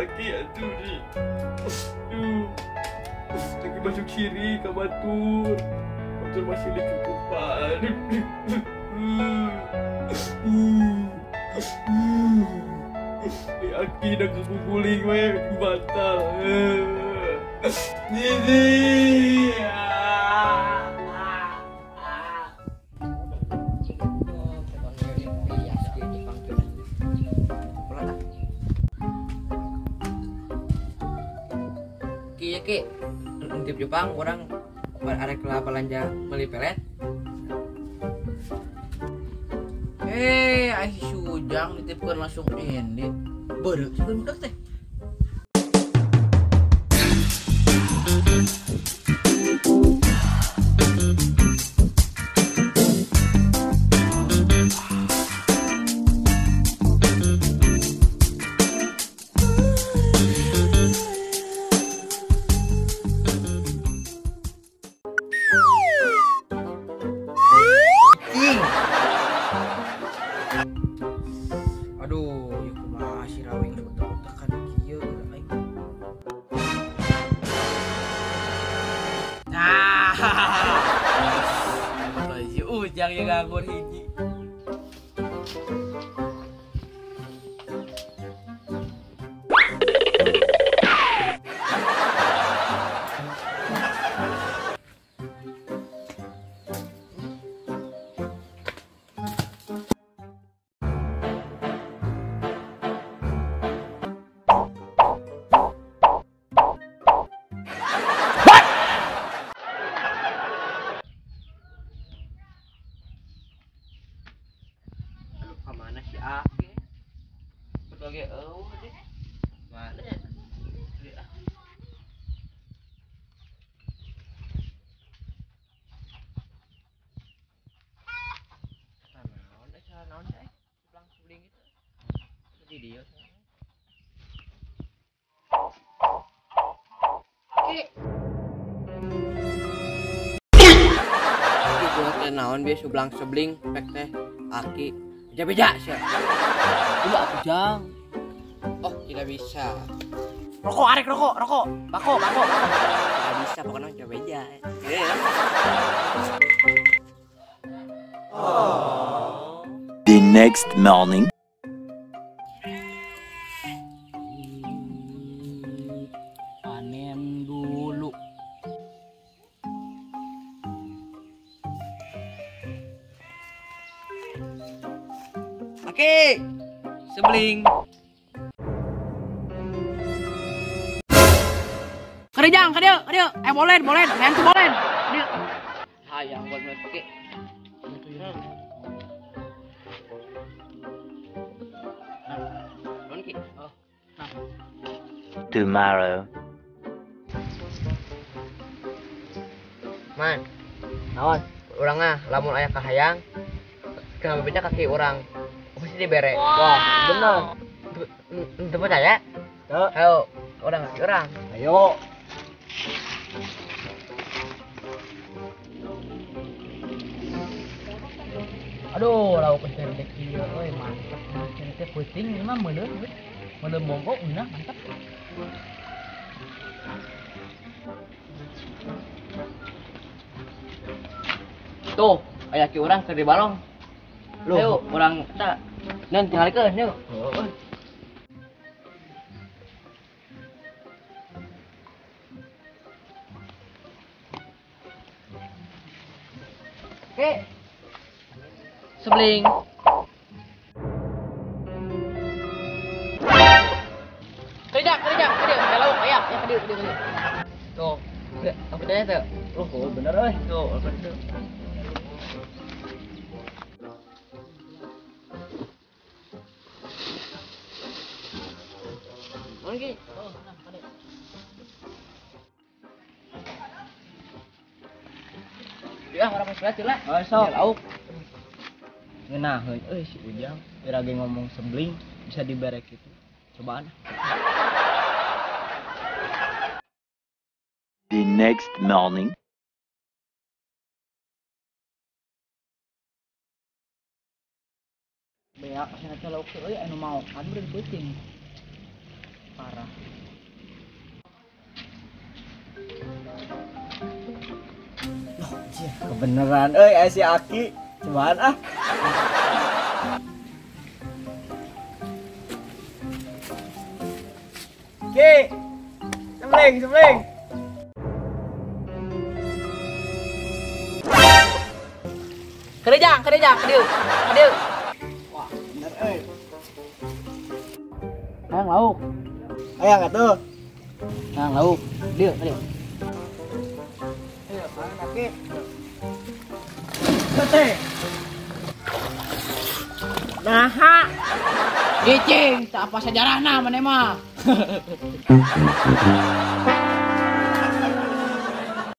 aki atuh nih. Duh. Lagi masuk siri ka batur. Batur masih diketupan. Aki dah keguguling we batal. Nini. Ki ya ki, untuk Jepang orang arek lah belanja beli pelet. Ai si Ujang nitipkeun langsung ini. Beureuk sih budak teh. Aduh, ya kumaha si Rawing utek-utekan kieu aing. Nah. Si Ujang yang nganggur hiji. Mana si Ake? Betul ge eueuh deh. Mana ya? Naon cara naon sih? Seblang sebling itu. Di dia. Oke. Iki teh naon bieu seblang sebling pek teh Aki. Beja-beja sih. Coba aku Jang. Oh, tidak bisa. Rokok, arek rokok, rokok. Bako, bako, bako. Tidak bisa pokoknya beja-beja. Oh. The next morning. Panen dulu. Oke, sebling. Kerjang, kerja, kerja. Bolen, bolen, main tuh bolen. Kerja. Hayang buat mesti. Oh. Nah. Tomorrow. Man, naon? Urang ah, lamun aya kahayang, kenapa beda kaki orang? Pasti dibere. Wow. Wah, bener. Itu percaya? Ayo, orang kaki orang. Ayo. Aduh, lauk pencari kieu euy, mantep. Cari teh peuting ieu mah meuleum euy. Meuleum monggo eunah mantep. Tuh, aya ki urang keur di balong. Ayo, urang eta nen tinggalikeun yuk. Oke. Sebling. Kerja, kerja, kerja. Lauk aya, ya kerja, kerja, kerja. Tuh. Aku tanya tuh. Loh, bener euy. Tuh, bener. Oke. Oh, nah, ada. Ya, orang pas lah. Oh, sok. Lauk. Ngeunaheun euy si Ujang, ira ge ngomong sebling bisa diberek gitu. Cobaan. The next morning. Beak cenah teh lauk teh euy anu maokan beureum peuting. Parah. Loh, kebeneran euy aya si Aki. Cobaan ah. Ki. Semling, semling. Kerejang, kerejang, kadieu. Kadieu. Wah, bener euy. Hayang lauk. Hayang atuh. Hayang lauk. Dieu, kadieu. Ayo, mangan Aki. Tete. Naha. Cicing, tak apa sejarahna maneh mah.